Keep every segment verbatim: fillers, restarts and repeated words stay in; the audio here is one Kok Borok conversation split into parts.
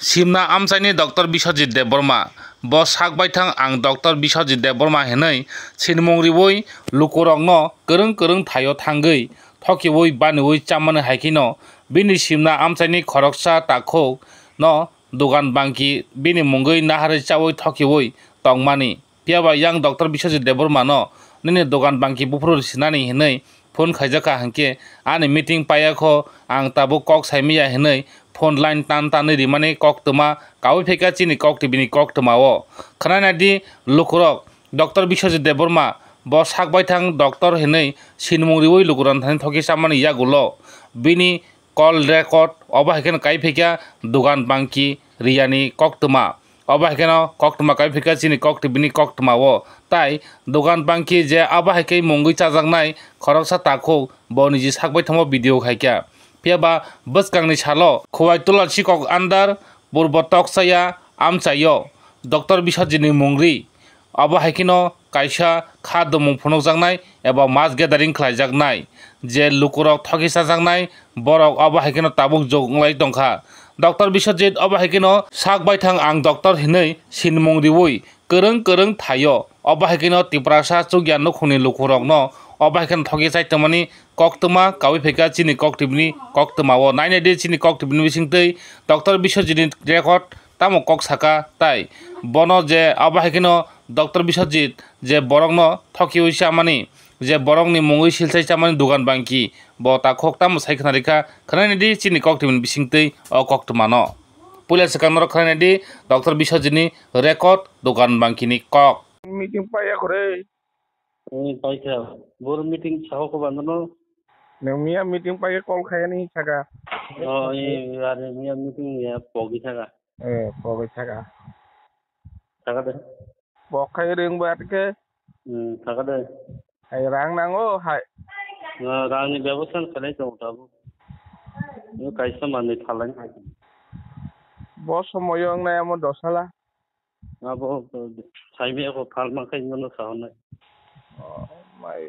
Simna amchaini Doctor Biswajit Debbarma. Bo sak baithang ang Doctor Biswajit Debbarma hinwi sinimung riwi lukurokno kwrwng kwrwng thaio thangwi thokiwi baniwi chamani hai kheno bini simna amchaini khoroksa takhuk no dogan bangki bini mungwi naharwi chawi thokiwi tongmani. Phiya ba yang Doctor Biswajit Debbarma no nini dogan bangki buphuru sinani hinwi phone khaijak kha hinkhe ani meeting paiya kho, ang tabuk kok saimaya hinwi phone line tan tanwi rimani koktwma kawi phaikha chini koktwbini koktwmao. Khwnai naidi lukurok, Doctor Biswajit Debbarma bo sak baithang doctor hinwi sinimung riwi lukurokni thani thoki chamani yagulo bini call record, obo hai kheno kai phaikha dogan bangki riyani koktwma. Obo hai kheno koktwma kai phaikha chini koktwbini koktwmao. Tai dogan bangki je abo hai khe mungwi chajaknai khoroksa takhuk bo niji sak baithangbo video khaikha. Phiya ba bwskangni salo Khowai Tulachikok under Purbo Toksaya amchaio Doctor Biswajitni mungri. Abo hai kheno kaisa kha domung phunukjaknai eba mass gathering khlaijaknai, je lukurok thoki chajaknai, borok abo hai kheno tabuk jok wnglai tongkha. Doctor Biswajit abo hai kheno sak baithang ang doctor hinwi sinimung riwi kwrwng kwrwng thaio. Abo hai kheno Tiprasa chukya nukhungni lukurokno abo hai kheno thoki chai tongmani koktwma kawi phaikha chini koktwbini koktwmao. Nainai di chini koktwbini bisingtwi Doctor Biswajitni record tamo kok saka tai bono je abo hai kheno Doctor Biswajit je borokno thokiwi chamani, je borokni mungwi silsai chamani dogan bangki, bo takhuk tamo sai khna rikha. Khwnai naidi chini koktwbini bisingtwi o koktwmano. Puila swkang norok khwnai naidi Doctor Biswajitni record dogan bangkini kok. Meeting paiya khore. Meeting paikha. Bor meeting sao ko bandano. Nang miya meeting paiya call khayani saka. Oh, eh, are miya meeting ya pogi saka. Eh, pogi saka. Saka de. Pok khai ring ba atke. Hmm, saka de. Hai rang nango hai. Na rang ni bebostha khalai tong tabu. Ni kaisa manwi phalai nai. Bo somoyo ang nai amo dosala. Abo saimi ako phalma khai mano sahonai. Oh, mai.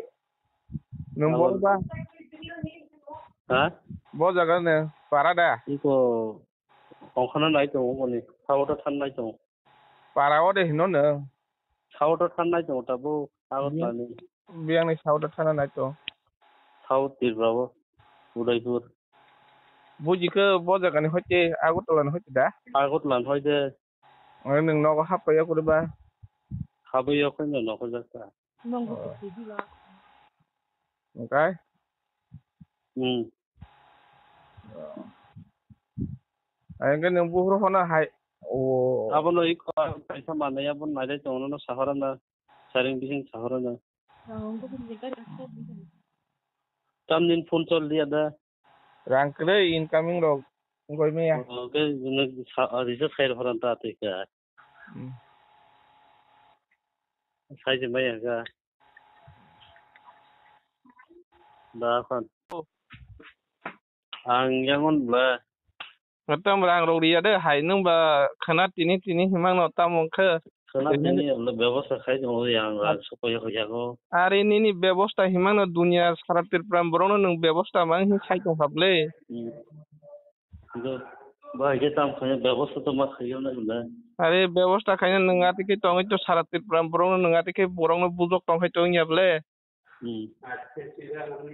Nung abo bol ba? Ha? Bo jaga ne para da? Iko ongkhana nai tongo boni. Sao ta than nai tongo. Para o de hino no. Sao ta than nai tongo tabo. Agot Biyang- nani. Biyang ni sao ta thana nai tongo. Sao Tripura bo. Udaipur. Buji khe bo jaga ni hoite Agartala ni hoite da? Agartala ni hoite. Oi, nwng nogo hapkha ya kuri ba? Habwi ya khwino nogo jak ta. Okai? Hmm. Ai, hwnkhe nwng buphuru phano hai, o. Abono i kha-, kaisa manwi abono nailai tongo, nono sahorana, saring bising sahorana. Tamni phone chol liya da. Rang kwrwi incoming rok wngwi maya. O, khe nwng sa-, recharge khai rw phan ta twi kha. Hmm. Sai se maya kha. Da khan. Ang yangon bla. Tam rang rok riya de hai nwng ba khwna tini tini himang no tamo khe. Khwna tini le bebosta khai tong yang rang sokoi ho yago. Are nini bebosta himang no dunia sara Tripura borok no nwng bebosta mang hin sai tong kha ble. Hmm. Bai ke tam khai bebosta to ma khai na le. Are bebosta khai nwng ati ke tongoi to sara Tripura borok no nwng ati ke borok no bujok tong khai tong ya ble. Hmm.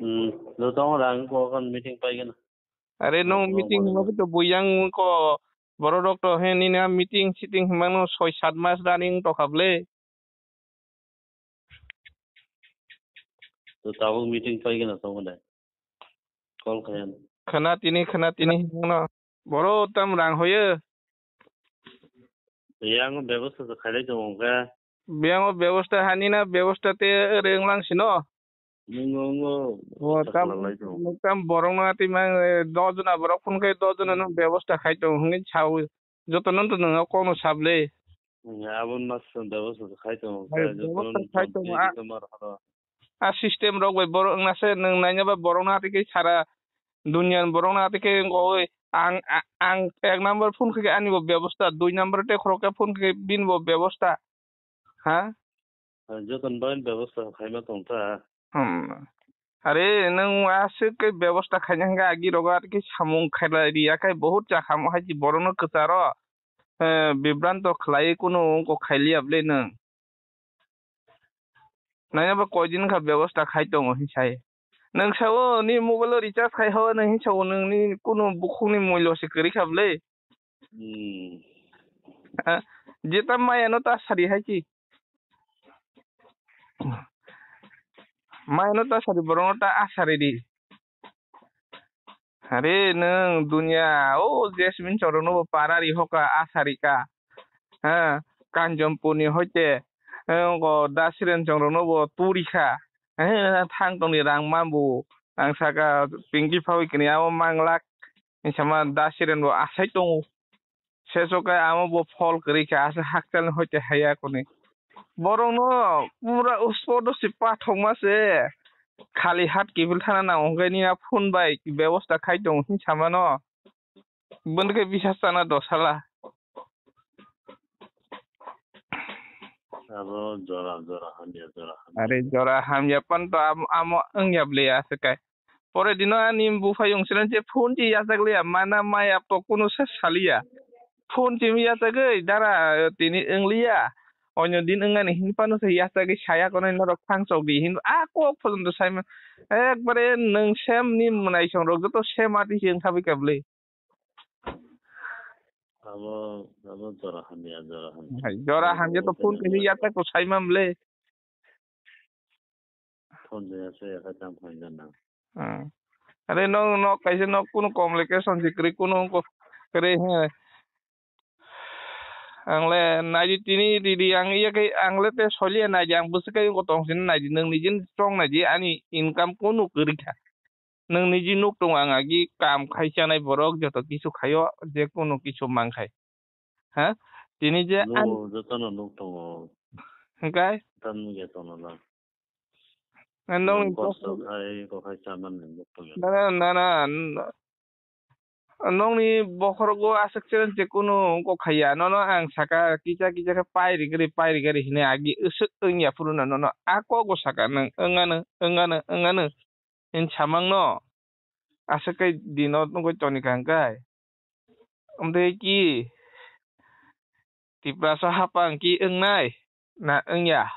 Hmm. Lo tong rang ko kan meeting pai gana. Are nung meeting hwnba khe to buiyang ko borok rok to he nini a meeting sitting hwnmano soi sat mas running tokha ble. To tabuk meeting pai gana tongo de. Call khayan. Khwna tini khwna tini hwnmano. Boro tam rang hoye. Yang bebosta to khailai tongo khe. Biyango bebosta hani na bebosta te renglang sino. Nungo, nungo, O, bebosta tam, khalalai tongo. Tam borok no ati mang, eh, dos jona borok phone khai dos jona no bebosta khai tongo hwnwi sawi. Joto no to nwngo kok no sable. Hmm, abon mas bebosta khai tongo. Hai, khe joto bebosta no khai tongo, twi a, tongma rok. A system rok bai borok wngna se nwng naina ba borok no ati khe sara dunia ni borok no ati khe wngwi ang, a-, ang ek number phone khai ani bo bebosta, dui number te khorok khe phone khai bini bo bebosta. Ha? Joto ni bagwi bebosta khaima tong ta. Hmm. Are nwng aswk khe bebosta khaina hwnkhe agi rogo ati khe samung khailai riya khai bohut chakha mo hai borok no kwcharo. eh, bibranto khlai kunu wngkok khailiya bwle nwng. Naina ba koidin wngkha bebosta khai tongo hinwi sai. Nwng sao ni mobile o recharge khai ho nwng hinwi sao nwng ni kunu bukhuk ni mullo se kwrwi kha bwle. Hmm. Ha? Jeta maya no ta sari hai ki. Maya no ta sari borok no ta asari di. Are nwng dunia o Jasmine chwng rokno bo para ri hoka asari ka. Ha, Kanchonpur ni hoite, eh, ngo Dasiren chwng rokno bo turi kha. Eh, thang tongni rang mambu. Ang saka Pinky phawi kini amo manglak. Hinsama Dasiren bo asai tongo. Seso kai amo bo phol kwrwi kha, aswk hakchalni hoite haya kuni. Borokno pura uspodo se pathokma se. Khali hat kiphil thana nang hwnkhe nini a phone bai bebosta khai tongo hinwi samano. Bwndwkhe bisa chana dosala. Abo jora, jora hamya, jora hamya. Are jora hamya pan to am-, amo wngya bwle aswk kai. Pore dino ani buphai wngsulen je phone je yachak liya, mana maya to kunu se saliya. Phone je yachagwi dara tini wngliya. Onyo din wngani hinphano se yachagwi saya kono norok thang chok di hin a kok phojon to saima. Ekbare nwng sem ni mwnaisong rok joto sem ati se wngkha bwkha bwle. Abo, abo jora hamya, jora hamya. Hai, jora hamya to phone kaisa yachak to saima bwle. Phone de ase ya kha tam phai na na. Hmm. Are no, no kaisa no kunu communication se kwrwi kunu ko kwrwi he. Ang le naidi tini ridi ang iya khe ang le te solia naidi ang bwswk khe ko tong sini naidi nwng nijin chong naidi ani income kunu kwrwi kha. Nwng niji nuk tongo ang agi kam khai chanai borok joto kisu khaio je kunu kisu mang khai. Ha? Tini je ani nuk, jotono nuk tongo. Hwnkhe? Tam nugya tongo na. Nong nong ni kosto khai, ko khai chaman ni nuk tongo. Na, na, na, na, n-, nongni bokhorogo aswk chwng je kunu wngkok khaiya. Nono ang saka kisa kisa khe pai rigri, pai rigri hwnwi agi aswk wngya phuru no nono a kogo saka nwng wngano, wngano, wngano. Hini samang no aswk kai dino nugwi toni kha hwnkhe. Omo tei ki Tiprasa hapang ki wngnai na wngya?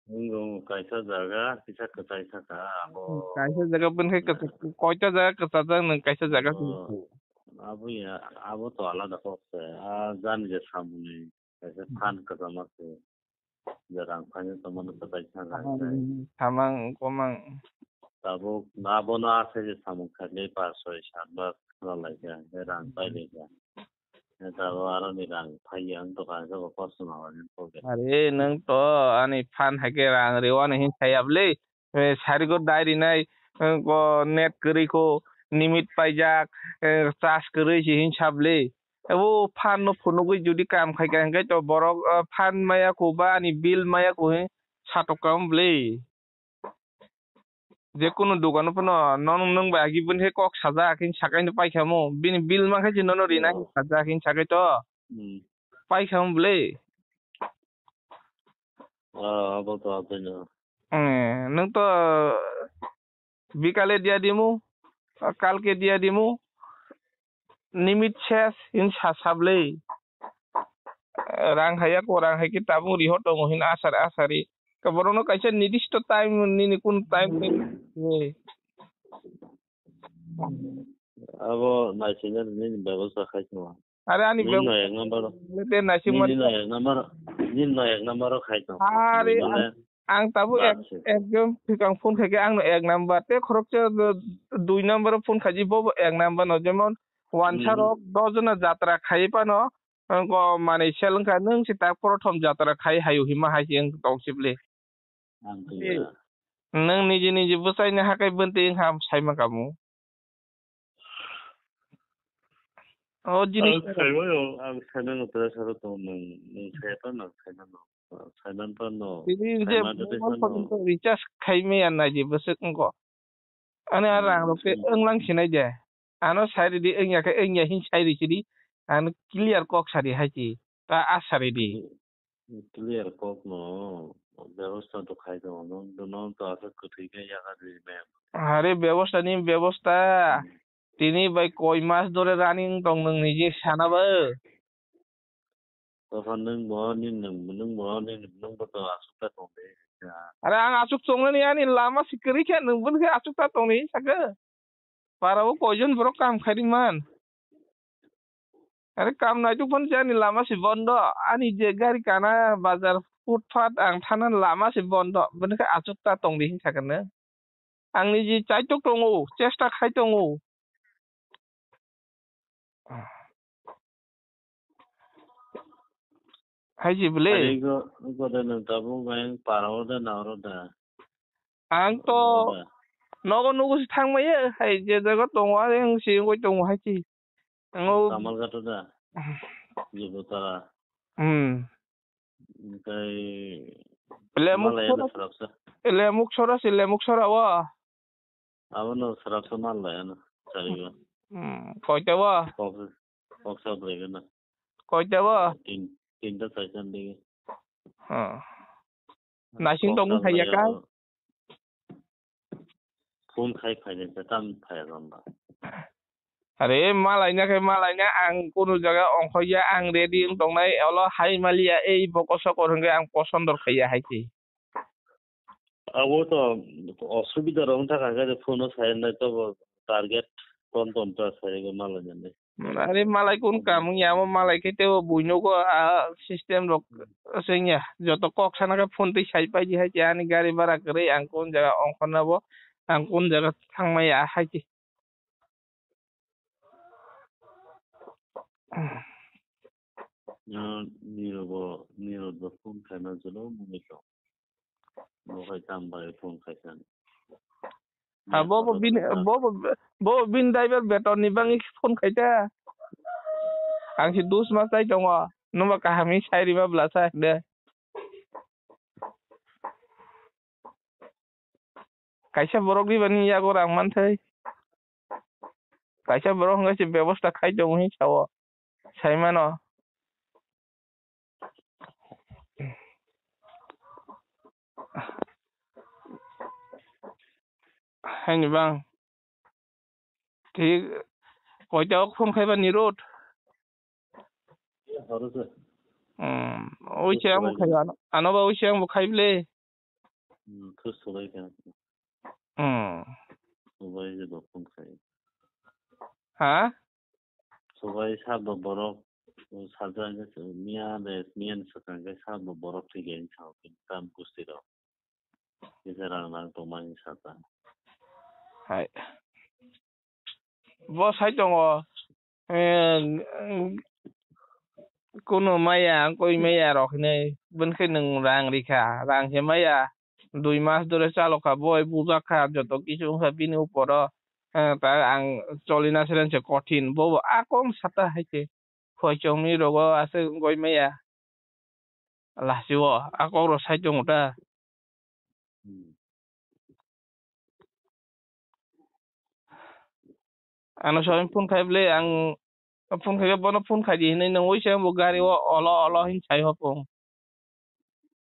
Wngkha kaisa jaga kisa kwchai saka abo. Kaisa jaga bini khe kwchai, koita jaga kwchajak nwng kaisa jaga? Abo, abo ya, abo to alada kok se. A jani je samungni kaisa phan kwchama se. Je rang phaino tongmani kwchai saka. Samang komang. Tabuk abono asai je samung khainai pa soi sat ba khna laikha, je rang pai laikha. Tabuk aroni rang phaiya wng tongkha, ang khe bo kosto nang bagwi kok ya. Are, nwng to ani phan hai khe rang rw ani hin saya bwle. Eh, sarigo dai rinai, eh, ko net kwrwi ko, limit paijak, eh, charge kwrwi se hin sa bwle. Abo phan no phunugwi jodi kam khai kha hwnkhe to borok, eh, phan maya ko ba ani bill maya ko hin satok kam bwle. Je kunu dukano phano nono nwng bai agi bini khe kok sajak hin sakai no paikha mo. Bini bill mankhe je nono rina hin sajak hin sakai to. Hmm. Paikha mo bwle. Ah, abo to aboni. Eh, nwng to bikale dia dimu, kalke dia dimu, nimit ses hin sa sablei. Rang haya ko rang hai khe tabung riho tongo hin asar asari. Ka borokno kaisa nidisto time nini kun time ni. Abo naisingna nini bebosta khai tongma. Are ani nini no ek number. Te naisingma. Nini no ek number. Nini no ek number khai tong. Are ang tabuk ek, ekjon phikang phone khaikhe ang no ek number. Te khoroksa dui number phone khaji bobo ek number no. Jemon wansa rok dos jona jatra khai phano. Ang ko manwi sel wngkha, nwng se tak prothom jatra khai hayu hima hai se wng tong sibli. Ang khe ya. Nwng niji niji bwsai ni hakai bwntwi wngkha, ang sai mankha mo. O jinis ang sai mano, ang sai mano, pressure tong nwng, nwng sai pa nwng sai mano, sai man pa no. Tini je mobile phone recharge khai maya nai je bwswk wngkha. Ani a rang rok te wnglang sinai de. Ano sai ridi wngya khe wngya hin sai ri sidi. Ano clear kok sari hai si. Ta a sari di. Clear kok no bebosta to khai tongo. No, no to asa kwthwi khe yaga di me. Are bebosta ni bebosta. Tini bai koi mas dore running tong nwng niji sana ba. Tokha nwng bo, nini nwng, nwng bo, nini nwng bo to aswk ta tong di. Are ang aswk tongnani ani lama si kwrwi khe nwng bini khe aswk ta tong di sakhe. Para o koijon borok kam khai ri man. Are kam naituk phano je ani lama se bondo, ani je gari kana bazar footpath ang thana lama se bondo, bini khe aswk ta tong di hinsa khe no. Ang ni je chaitok tongo, chesta khai tongo. Hai je bwle. Ari go, go de nwng tabuk bayang para o de na oro da. Ang to nogo nugo se thangmaya, hai je jaga tongo, ang se wngwi tongo hai se. Ang o Kamalghat o da? Jubotara. Hmm. Omokai Lemuk Malaya sora, da srapsa. Lemuk sora se, Lemuk sora o. Abono srapsa Malaya no, charigo. Hmm, koita o? Kok, kok sa bwrwi gana. Koita o? Tin, tinta chaita digi. Hmm. Nasing tong phaiya ka? Phone khai phai de, tam phai rom ba. Are, malaina khe malaina, ang kunu jaga ongkhoya, ang ready wng tongnai, olo hai maliya, ei bokosokor hwnkhe ang posondor khaiya hai se. Abo to osubida rok wng thaka khe phone o sai nai to bo target ton ton ta sai malaina nai. Are malai kun kam wngya, amo malai khe teibo buino ko a system rok swngya. Joto kok sana khe phone twi sai paidi hai se, ani gari bara kwrwi, ang kun jaga ongkhorna bo, ang kun jaga thangmaya hai se. Nirok bo, nirok bo phone khaina jolo mungwi tong. Bo hai tam bai phone khaisa. Ha, bo bo bin, bo bo, bo bo bin driver beton ni bangwi phone khaita. Ang si dus ma chai tongo. Numa kaham ni sai rima bwla sa de. Kaisa borok ribani yago rang manthai. Kaisa borok hwnkhai se bebosta khai tongo hin sao. Sai mano. Haini bang. Thik, koita o phone khaiba ni road? Horo se. Hmm, oi se ang bo khai, ano, ano ba oi se ang bo khai ble. Hmm, thus sobai kha. Hmm. Sobai je bo phone khai. Ha? Sobai sa bo borok, sajak miya de, miya ni swkang khe sa bo borok thik ya sa tam gusti rok. Kisa rang rang tongma hinwi sata. Hai. Bo sai tongo. Eh, kunu maya, koi maya rok hinwi. Bini khe nwng rang rikha. Rang se maya. Dui mas dore chalokha. Boi bujak kha. Joto kisu wngkha bini uporo. Eh, ta ang cholina seren se kothin. Bo akong sata hai se. Khoi chongni rogo aswk wngwi maya. Lasi o, a kok rok sai tongo ta. Hmm. Ano soin phone khai ble, ang phone khai, bono phone khai di hinwi nung oi se bo gari o olo olo hin sai ho pung.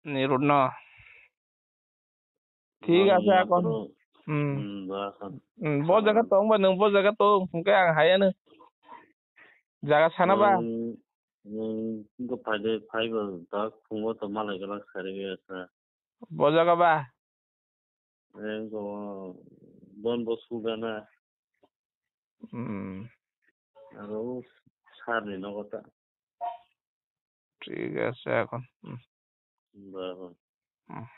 Ni road no. Thik ase, akon. Hmm. Hmm, bo akon. Hmm, bo jaga tong ba, nwng bo jaga tong, hwnkhe ang hai ano. Jaga sana ba? Nwng, nwng, nwng phaide, phaiba, tak phungo to malai kwlak sari asa. Bo jaga ba? Nwng ko bon bo sugana. Hmm. Aro sar ni nogo ta. Thik ase, akon. Hmm. Ba, ba. Hmm.